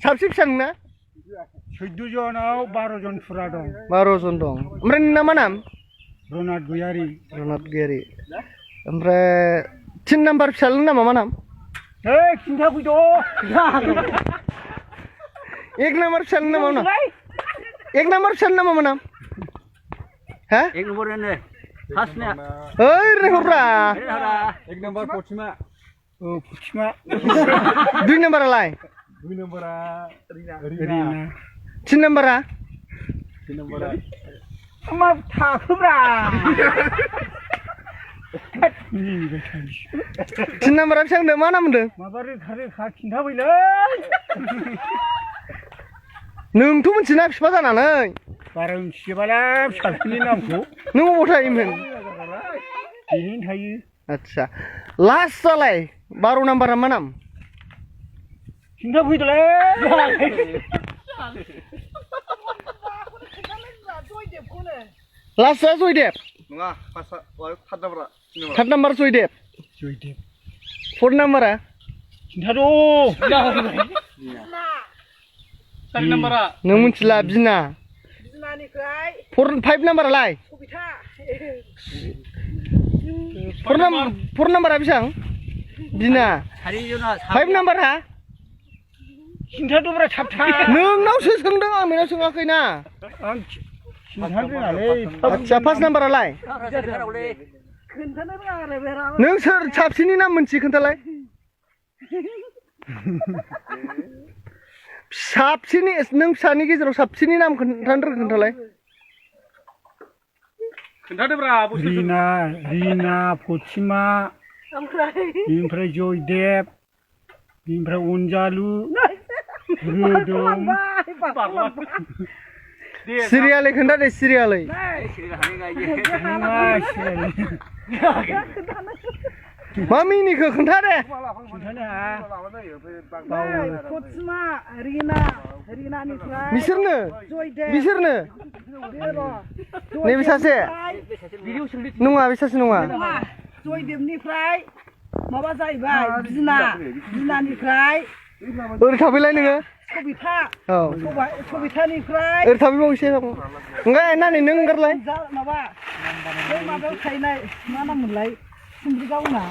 साबसे बेसेबां ना 14 जनाव 12 जन फुरा दं 12 जन दं ओमफ्राय नोंना मा नाम रनाथ गयारी ओमफ्राय 3 नाम्बार फिसालानि नामा मा नाम खिन्था फैद' 1 नाम्बार फिसालानि नामा मा नाम 1 नाम्बार फिसालानि नामा मा नाम हा 1 नम्बर ने फार्स्टना ओइ रेहरब्रा 1 नम्बर पछिमा फुथिमा 2 नाम्बारालाय 2 नम्बरा रिना 3 नाम्बारा 3 नम्बरा मा थाखोब्रा 3 नाम्बारा बेसेबां मा नाम होनदों माबा रोखा खिन्थाफैलै नोंथ' मिथिना बिफा जानानै बारा मिथिजोबाला फिसाफोरनि नामखौ नों अबाव थायोमोन बेनो थायो आच्छा लास्टआलाय 12 नाम्बारा मा नाम खिन्थाफैदोलै लास्टआ जयदेब नङा फार्स्टआ 3 नम्बरा 3 नाम्बार जयदेब 4 नाम्बारा खिन्थाद' 4 नम्बरा नों मिथिला बिना बिनानिफ्राय 5 नाम्बारालाय सबिता 4 नाम्बारा बेसेबां बिना 5 नाम्बारा खिन्थाद'ब्रा थाब नोंनावसो सोंदों आं बेनाव सोङाखैना आं खिन्थानो रोङालै आच्छा 5 नाम्बारालाय खोन्थानो रोङा आरो बेरा नों सोर साबसिननि नाम मोनथियो खोन्थालाय साबसिननि नों फिसानि गेजेराव साबसिननि नाम खोन्थानो रोङो खोन्थालाय खोन्थादोब्रा रिना फथिमा बेनिफ्राय जयदेब बेनिफ्राय अनजालु रोदोम सिरियालै खोन्था दे सिरियालै मा मिनिखो खोन्था दे खिन्थानो हाया फथिमा रिनानिफ्राय बिसोरनो जयदेब नैबे सासे नङा बे सासे नङा जयदेबनिफ्राय माबा जाहैबाय बिनानिफ्राय ओरै थाफैलाय नोङो सबिता औ सबितानिफ्राय ओरै थाफैबाव एसे ओंखाय नानै नों ओंखारलाय माबा बै माबायाव थाहैनाय मा नाम मोनलाय सिमब्रि गावना